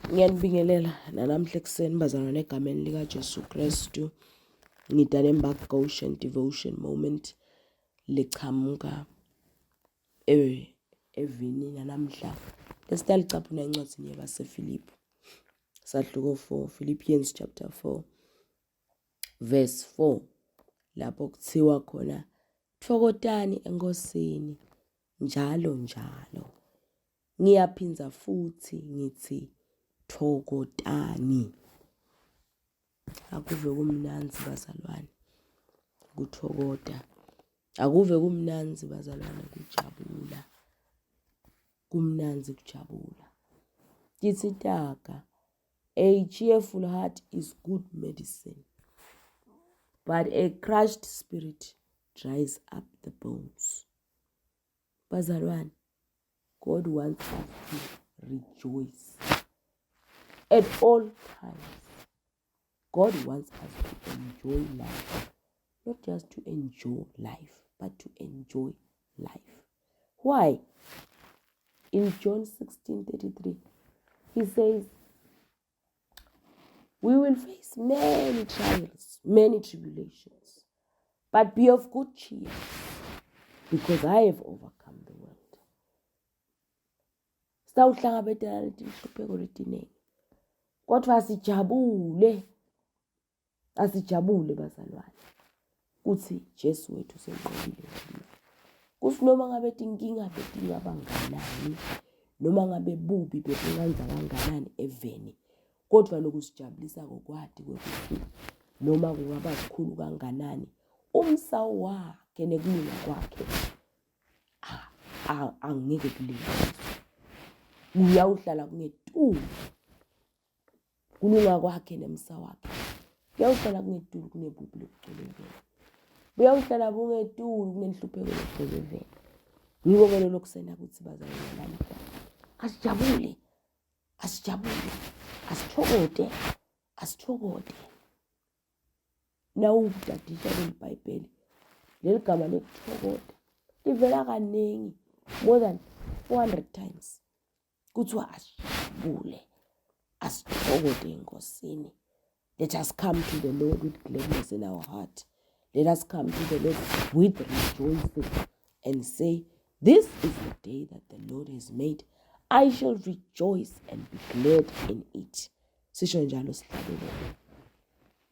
Ngiyanibingelela nanamhla ekuseni bazalwane egameni likaJesu Kristu. Ngidale Goshen Devotion Moment lechamuka evini nanamhla lesitalicaphuna encwadzini yabaseFilipi sahluko 4 Philippians chapter 4 verse 4 lapho kuthiwa khona thokotani enkosini njalo njalo Ngiyaphindza futhi ngithi thokotani. Akuve kumnandzi bazalwane kuthokota. Akuve kumnandzi bazalwane kujabula. Kumnandzi kujabula. Titsi taga, a cheerful heart is good medicine, but a crushed spirit dries up the bones. Bazalwane, God wants us to rejoice at all times. God wants us to enjoy life. Not just to enjoy life, but to enjoy life. Why? In John 16 33, he says, We will face many trials, many tribulations, but be of good cheer because I have overcome the world. Sitawuhlangabetana netinhlupheko letiningi kodwa asijabule Asijabule bazalwane kuthi Jesu wethu usenqobile lelive. Kuthi noma ngabe tinkinga betingaba nganani, noma ngabe bubi bebungandza kanganani eveni, kodwa lokusijabulisa kokwati kwekuthi noma kungaba kukhulu kanganani, umsa wakhe nekulunga kwakhe angeke kulinganiswe. Kuyawuhlala kungetulu Kulunga kwakhe nemsa wakhe kuyawuhlala kungetulu kunebubi lobugcwele eveni. Buyawuhlala bungetulu kunenhlupheko legcwele eveni. Ngiko-ke lolo kusena kutsi bazalwane namhla asijabule, asijabule, asithokote, asithokote. Nawutadisha leli Bhayibheli, leli gama lekuthokoda livela kaningi more than 400 times. Kuthiwa asijabule, asithokote eNkosini. Let us come to the Lord with gladness in our heart. Let us come to the Lord with rejoicing and say, This is the day that the Lord has made. I shall rejoice and be glad in it. Sisho njalo sihlabelele.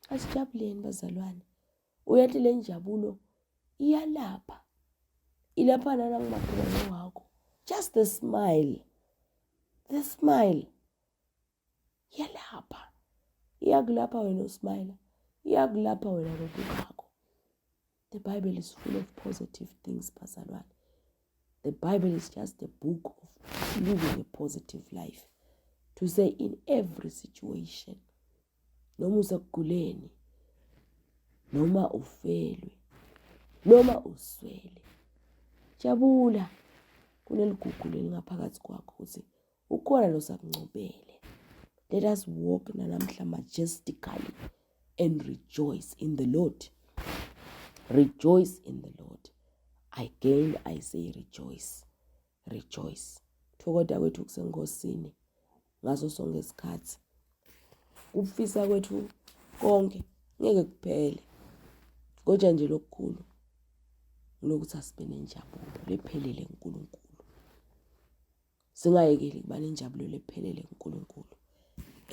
Asijabuleni bazalwane. Uyathi le njabulo iyalapha. Ilapha nanangumakhelwane wakho. Just the smile. The smile. Iyalapha. Iyakulapha wena usmile. Iyakulapha wena lokubakho. The Bible is full of positive things, bazalwane. The Bible is just a book of living a positive life. To say in every situation, noma usekuguleni, noma ufelwe, noma uswele, jabula kuneligugu lelingaphakathi kwakho ukuthi ukhona losakuncobele. Let us walk nanamhla majestically and rejoice in the Lord. Rejoice in the Lord. Again I say rejoice. Rejoice. Thokoda kwethu kusenkosini ngaso sonke isikhathi. Ukufisa kwethu konke ngeke kuphele. Kodwa nje lokukhulu lokuthi asibe nenjabulo lephelele kuNkulunkulu. Singayekeli kuba nenjabulo lephelele kuNkulunkulu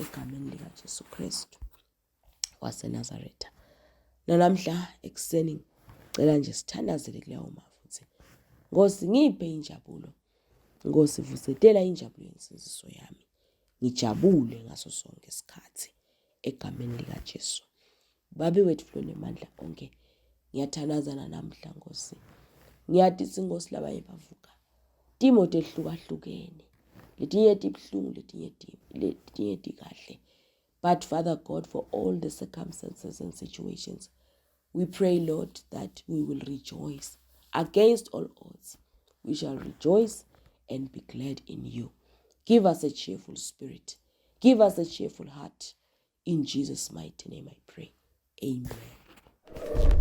egameni likaJesu Kristu waseNazaretha. Nanamhla ekuseni cela nje sithandazele kuleyo mafu ukuthi Nkosi ngiphe injabulo. Nkosi vusetela injabulo yensindiso yami. Ngijabule ngaso sonke isikhathi egameni likaJesu. Babe wethu lonemandla onke ngiyathandaza namhla Nkosi. Ngiyati Nkosi labanye bavuka timo tehlukahlukene letinye tibuhlungu letinye letinye tikahle But Father God, for all the circumstances and situations, we pray, Lord, that we will rejoice against all odds. We shall rejoice and be glad in you. Give us a cheerful spirit. Give us a cheerful heart. In Jesus' mighty name I pray. Amen.